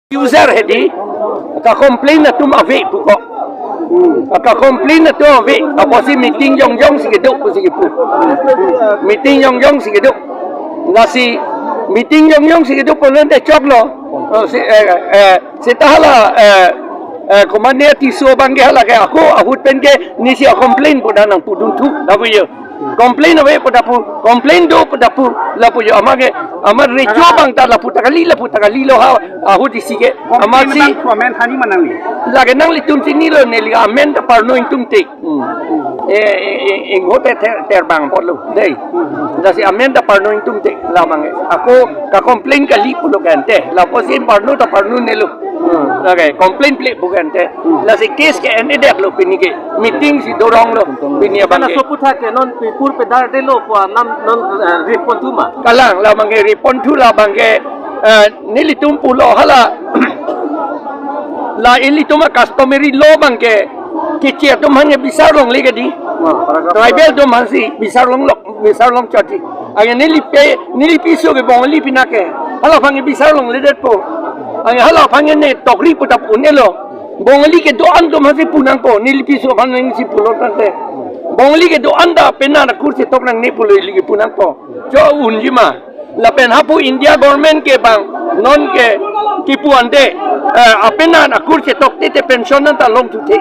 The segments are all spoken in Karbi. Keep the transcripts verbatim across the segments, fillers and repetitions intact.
User hedi, ka complain atum ave puko. Ka complain atum ave, apotsi meeting jongjong si kedo pusi kepu. Meeting jongjong si kedo. Lasi meeting jongjong si kedo pulote choklo. Oh, si, eh, eh, seta hala, eh, eh, komatne Tisso abangke hala ke ako ahut pen ke nisi a complain pu dak nangpudun thu, lapu jo. Complain ave pu dak pu, complain do pu dak pu, lapu jo. Amat ke, amat recho abang ta lapu ta kali, lapu ta kalilo ha, ahut isi ke. Amatsi complain abang amen hani ma nangli? Lake nanglitum chinilo, neli amen ta parno ingtungte. Hmm. Eh, eh, eh, inghote ter, terbang apotlo dei. Lasi amen ta parno ingtungte, labang ke. Ako ka complain kali pulo ke ante, lapusi parno ta parnonelo. Hmm. Lake complain ple pu ke ante. Hmm. Lasi case ke-en-edetlo pini ke. Meeting si doronglo pini abang ke. Laso aputhak ke non pipur pedardelo pu alam non, eh, riponthu ma? Kalang, labang ke riponthu, labang ke, eh, nelitum pulo hala. La ilitum a customary law abang ke, Keche atum aphan ke bisar longle ke dei. Tribal atum aphansi bisar longlo, bisar longchot dei. Anke neli pe, neli piso ke Bongali pinak ke, hala aphan ke bisar longledetpo. Anke hala aphan ke ne tokri pu ta pu-un-elo. Bongali kedo-an atum aphansi pu nangpo, neli piso aphan nangsi pulo tangte. Bongali kedo-an ta apenan akur chetok nangne pulo ili ke pu nangpo. Cho unji ma. Lapen hapu India government ke bang, non ke kipu ante, eh, apenan akur chetokte te pension anta longthu the.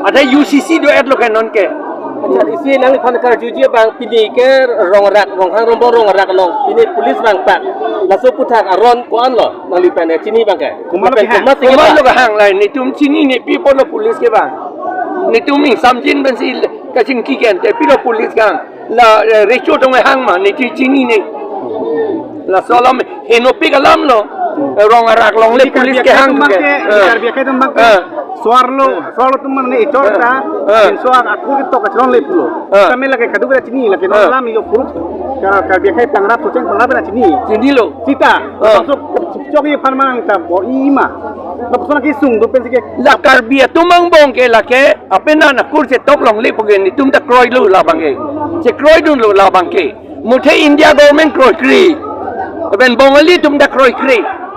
Ada U C C do-etlo ke non ke. Accha, isi nangliphan karjuji abang pini ke Rongrak, Ronghang Rongbong Rongrak along pini police vangpak. Laso aputhak aron ko-anlo nangliphan chini abang ke? Komatlo lapen kehang? Komatsi koma kehang? Lo kehang, la netum chinine, pi apotlo police ke vang. Netum ingsamjin pensi kachingki ke ante, pilo police kehang? La, eh, recho atum kehang ma, neli chinine. Laso alam henopik alamlo. Eh, Rongrak alongle police kehang ke. Karbi akhei atum abang ke, eh, soarlo, soarlo atum mane echor ta, eh, pinso akur ketok kachelongle pulo. Eh. Tame lake kadokave chini, lake non, eh, alam yo puruk. Ka-, Karbi akhei pangrap socheng pangrap chini. Chinilo. Seta, eh, laso chokji aphan manang ta bor-i ma. Lapuson kesung do pensi ke. La Karbi atum angbong ke lake apenan akur chetok longle pu ke netum ta kroilo labang ke. Chekroidunlo labang ke. Muthe India government kroikre. Lapen Bongali atum ta kroikre.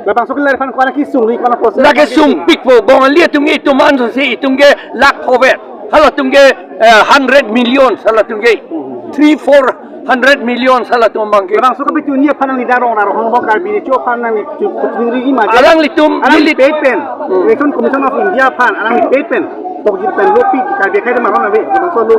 Labangso ke lariphan ko-an kesung ri, ko-an process? Lake sungpikpo, Bongali atum ke itum anso si itum ke lakh phovet. Halatum ke, eh, hundred million halatum ke. Three, four hundred million halatum abang ke. Labangso ke pitu ni aphan nangli dak Rongrak Ronghang Rongbong Karbi Recho aphan nangli chu-, chu-, chungriji ma? Alanglitum alang neli pei pen. Hmm. Election Commission of India aphan alang pei pen. Tokji pen lo pi Karbi akhei atum aron ave, laso lo.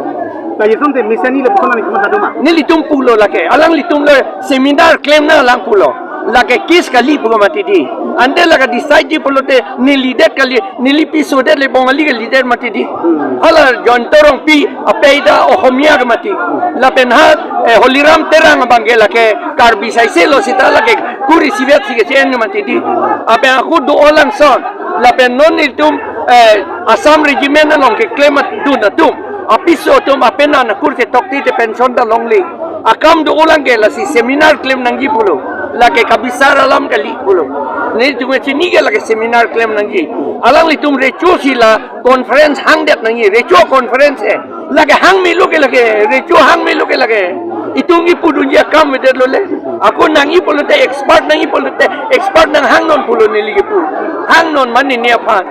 Ta yesonte mesen ni lapuson nangli kematha do ma? Nelitum pulo lake, alanglitum le seminar klemnang alang pulo. Lake case kali pu mati dei. Ante lake decide ji pulote neli det kali, neli piso det le Bongali kali det mati dei. Hmm. Hala Jayanta Rongpi apei ta Ohomia ke mati. Lapen ha, eh, Holiram Terang abang ke lake Karbi saiselo seta lake kur isivet si ke che-en mati dei. Lapen ako do-olang son. Lapen non itum, eh, Assam Regiment along keklem dun atum, apiso atum apenan akur chetokte te pension ta longle. Akam do-olang ke lasi seminar klem nangji pulo. Lake kabisar alam kali pulo. Netum chini ke lake seminar klem nangji. Alanglitum recho si la conference hangdet nangji. Recho conference he. Lake hang melo ke lake, recho hang melo ke lake. Itum kipudunji akam avedetlo le. Ako nangji pulote expert, nangji pulote expert nanghangnon pulo neli kepu. Hangnon mane ne aphan.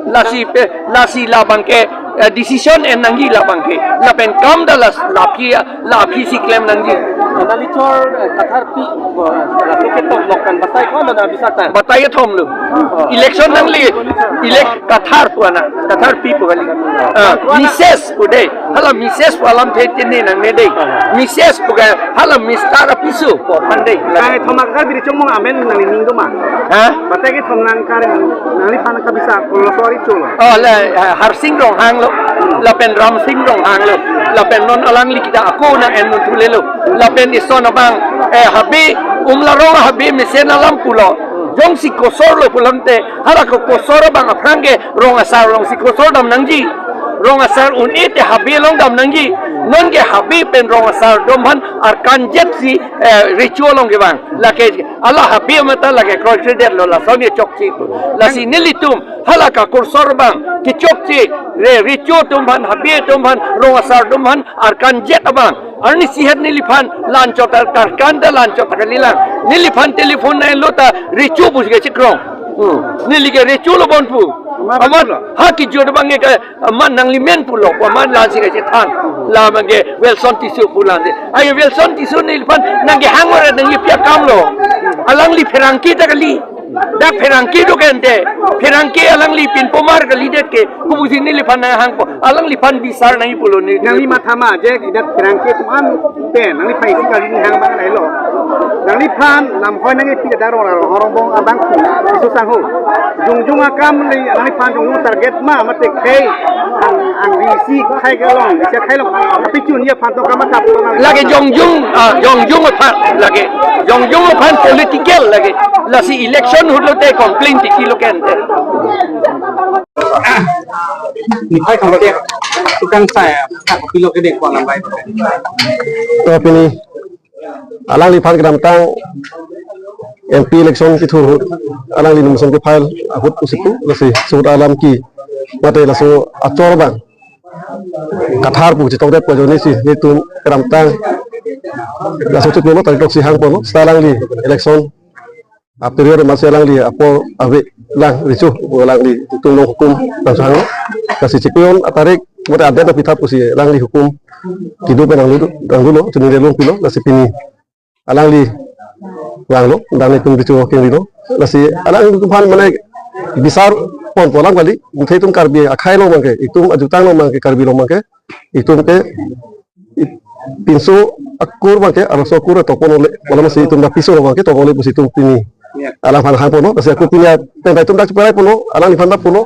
Lasi pe, lasi labang ke, eh, decision en nangji labang ke. Lapen kam ta las, la aphi, la aphi si klem nangji. Nangli chor, eh, Kathar pi, eh, laso ketok lok pen batai ko-an nang bisar ta? Batai kethom lo. Oh. Election nangli, elect Kathar pu ana, Kathar pi pu kali. Ah, Missus pu dei. Hala Missus pu alamthe chini nangne dei. Missus pu ke hala Mister apiso pu aphan dei. Batai kethom akar biri chongmong amen nangli ning do ma? Ha? Batai kethom nang kar nangliphan kabisa kolo sorry cholo. Oh, la, eh, Harsing Ronghang lo. Lapen Ramsing Ronghang lo. Lapen non alangli kita ako nang en mun thule lo. Lapen ison abang, eh, habe, Umlarong habe mesen alam pulo. Jongsi kosor lo pulote, hala ko kosor abang aphrang ke rong asar alongsi kosor dam nangji. Rong asar un-e te habe along dam nangji. Non ke habe pen rong asar atum aphan arkanjet si, eh, recho along kevang. Lake ala habe mata lake kroikredetlo, lason ke chokche. Lasi nelitum hala ka kosor abang kechokche, re, recho atum aphan, habe atum aphan, rong asar atum aphan arkanjet abang. Arni sihet neliphan la-anchot ta karkan ta la-anchot ta kalilang. Neliphan telephone nanglo ta recho pusi kechekrong. Hmm. Neli ke recho lo bon pu. Amat ha kijut abang ke amat nangli men pulo. Amat la si ke chethan. La abang ke Wilson Tisso pu la si. Ai Wilson Tisso neliphan nangkehang ora nangli pi akam lo. Alangli pherangke ta kali. Dak pherangke do ke ante. Pherangke alangli pinpomar kalidet ke. Kopusi neliphan nanghangpo. Alangliphan bisar nangji pulo ne. Nangli matha ma je idak pherangke atum an pen nangliphan isi kali ni hang abang lahelo. Nangliphan lamhoi nangkepi dak rong rong rong bong abang pu isu sangho. Jongjong akam le nangliphan jongjong target ma mate khei ang ang isi khei kelong isi khei long. Tapi chun ya phan to kama tap to nang. Lake jongjong, ah, jongjong aphan lake. Jongjong aphan political lake. Lasi election ahut lote complain titi lo ke ante. Niphai kang lote tukang saya tak pilo ke dek kuang lambai. To pini alangliphan kedamtang M P election kethur ahut alangli nomination ke-file ahut pusi pu lasi suhut alam ke mate laso achor abang kathar pu chetongdet pu ajoine si netum kedamtang laso chiklo tarik throksi hangpo no seta alangli election a-period amatsi alangli apor ave lang recho pu alangli itum along hukum nangchehanglo. Lasi chiklo atarik mate adet apitha pusi alangli hukum kedo pen nanglo nanglo chunile longpilo lasi pini alangli vanglo, dang netum recho kengrilo. Lasi alangtum aphan mane bisar ponpo alam kali, muthe itum Karbi akhei along abang ke, itum ajutang along abang ke, Karbi along abang ke, itum ke, it-, pinso akur abang ke, arloso akur tokponle, malam si itum dak piso abang ke, tokponle pusi itum pini. Ya. Alangphan hangpo no, lasi ako pini a-, pen itum dak cheparai po no, alangliphan dak po no,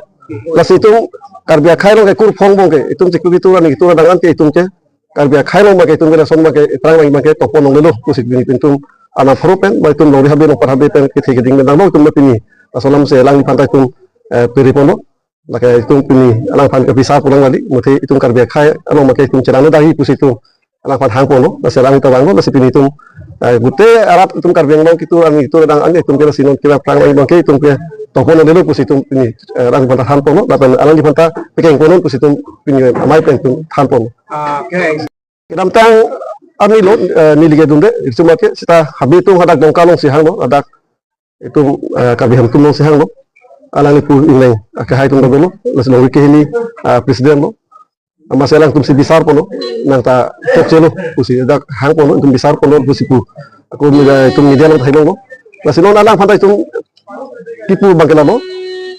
lasi itum Karbi akhei along ke kur phong abang ke, itum chiklo ketur ani ketur adang an ke itum ke, Karbi akhei along abang ke itum ke lason abang ke terang abang ke tokpon longlelo pusi pini itum anak pharo pen, ba itum longri habe longpat habe pen kethe keding pen dang itum pini. Laso alam si alangliphan ta itum, eh, piri ponlo. Lake itum pini alangphan ke bisar pu lang kali, muthe itum Karbi akhei along abang ke itum cherang dagi pusi itum alangphan hangpo no, lasi alang ta vanglo, lasi pini itum, eh, gute arat itum Karbi Anglong ketur ani ketur adang an itum ke lasi non kila terang abang ke itum ke tokpon longlelo pusi itum pini, eh, alangphan ta thanpo no, lapen alangliphan ta pekeng konon pusi itum pini amei pen itum thanpo no. Ah, okay. Kedamtang arni lo, eh, neli kedunde, itum ke seta habe atum hadak Dongka along si hanglo, hadak itum, eh, Karbi Anglong atum along si hanglo. Alangli pu ingleng, eh, akehai atum dolo, lasi longri kehini, eh, president lo. Amatsi alangtum si bisar ponlo, nang ta chokchelo, pusi dak hangpo no, itum bisar ponlo, pusi pu. Ako media, itum media along ta hilonglo. Lasi non alangphan ta itum kipu abang ke lalo,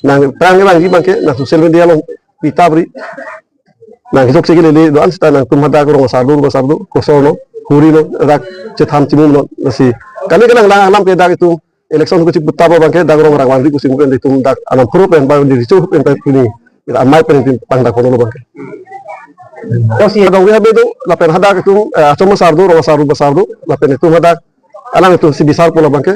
nang terang abang di abang ke, nang social media along pita bri. Nang kejok chekilele do-an seta nangtum hadak rong asar do, rubasar do, kosor no, huri no, dak chethan chimum no, lasi. Kami kelang lang alam ke dak itum election ko chiputa abang ke dak rong rang vanri pusi pen itum dak alam pharo pen ba di recho pen pen pini. Amei pen itum pangdak ponlo abang ke. Kosi dong habe do, lapen hadak itum, eh, achom asar do, rong asar do, rubasar do, lapen itum hadak alang itum si bisar ponlo abang ke.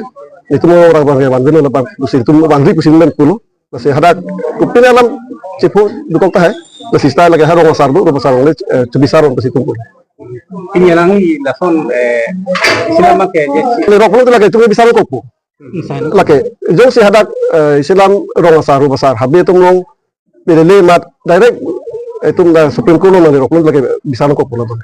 Itum rong rang vanri vanlo abang, pusi itum vanri pusi men pulo. Lasi hadak kopine alam chepho dokok tahai. Lasi seta lake ha rong asar do, rubasar longle, eh, chebisar rong pusi itum pu. Pini alangli lason, eh, isi alam abang ke je si. Lake rok pulo lake itum bisar kokpo. Lake jongsi hadak, eh, isi alam rong asar, rubasar, habe atum along pelele amat direct itum dak Supreme Court along nangrok pulo lake bisar kokpo abang.